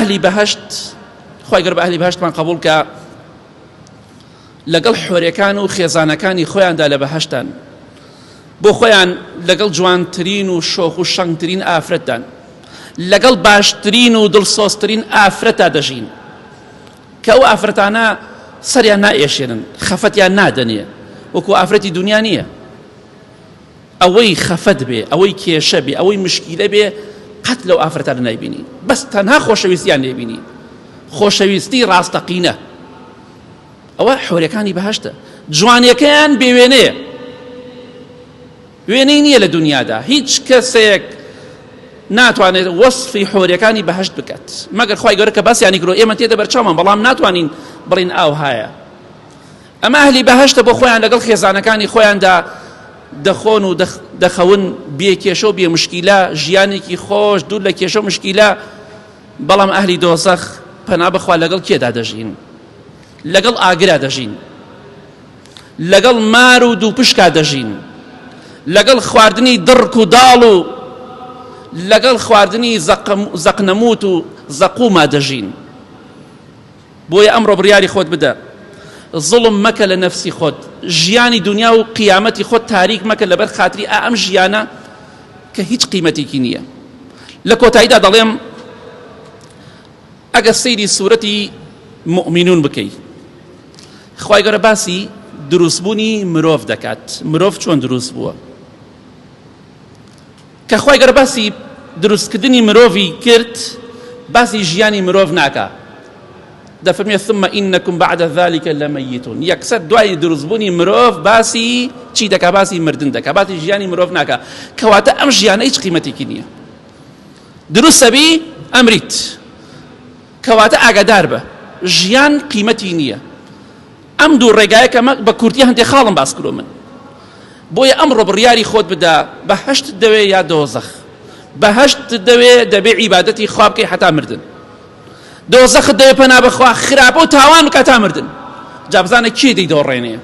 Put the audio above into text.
ئەهلی بەهەشت خوای گەورە بە ئەهلی بەهەشتمان قبوڵ کە لەگەڵ حۆرەکان و خێزانەکانی خۆیاندا لە بەهەشتان بۆ خۆیان لەگەڵ جوانترین و شۆخ و شەنگترین ئافرەتدان لەگەڵ باشترین و دڵسۆزترین ئافرەتا دەژین کە ئەو ئافرەتانە سەریان نائێشێنن خەفەتیان نادەنێ وەکو ئافرەتی دنیا نییە ئەوەی خەفەت بێ ئەوەی کێشە بێ ئەوەی مشکیلە بێ قەت لەو ئافرەتانە نایبینی بەس تەنها خۆشەویستیان لێبینی خۆشەویستی ڕاستەقینە ئەوە حۆرەکانی بەهشتە جوانیەکەیان بێوێنەیە وێنەی نییە لە دنیادا هیچ کەسێک ناتوانێت وەصفی حۆرەکانی بەهشت بکات مەگەر خی گەورە کە باسیانی کرۆ ئێمە تێدە بەرچاومان بەڵام ناتوانین بڵین ئاوهایە ئەمە ئەهلی بەهەشتە بۆ خۆیان لەگەڵ خێزانەکانی خۆیاندا دەخۆن و دەخەون بێ کێشە و بێ مشکیلە ژیانێکی خۆش دوور لە کێشە و مشکیلە بەڵام ئەهلی دۆزەخ پەنا بەخوا لەگەڵ کێدا دەژین لەگەڵ ئاگرا دەژین لەگەڵ مار و دووپشکا دەژین لەگەڵ خواردنی دڕک و داڵ و لەگەڵ خواردنی زەقنەموت و زەقوما دەژین بۆیە ئەمڕۆ بڕیاری خۆت بدە زوڵم مەکە لە نەفسی خۆت ژیانی دنیا و قیامەتی خۆت تاریک مەکە لەبەر خاتری ئا ئەم ژیانە کە هیچ قیمەتێکی نییە لە کۆتاییدا دەڵێم ئەگەر سەیری سوورەتی مؤمنون بکەی خوای گەورە باسی دروستبوونی مرۆڤ دەکات مرۆڤ چۆن دروست بووە کە خوای گەورە باسی دروستکردنی مرۆڤی کرد باسی ژیانی مرۆڤ ناکا دەفەرمێ ثم انکم بعد ذلك لمیتون یەکسەر دوای دروستبوونی مرۆڤ باسی چی دەکا باسی مردن دەکا باسی ژیانی مرۆڤ ناکا کەواتە ئەم ژیانە هیچ قیمەتێکی نییە دروستەبی ئەمریت کەواتە ئاگادار بە ژیان قیمەتی نییە ئەم دوو ڕێگایە کە بە کورتی هەندێک خاڵم باس کرۆ من بۆیە ئەمڕۆ بڕیاری خۆت بدە بەهەشتت دەوێ یا دۆزەخ بەهەشتت دەوێ دەبێ عیبادەتی خوا بکەی حتا مردن دۆزەخت دەوێ پەنا بەخوا خراپە و تاوان بکە تا مردن جا بزانە کێ دەیدۆڕێنێ.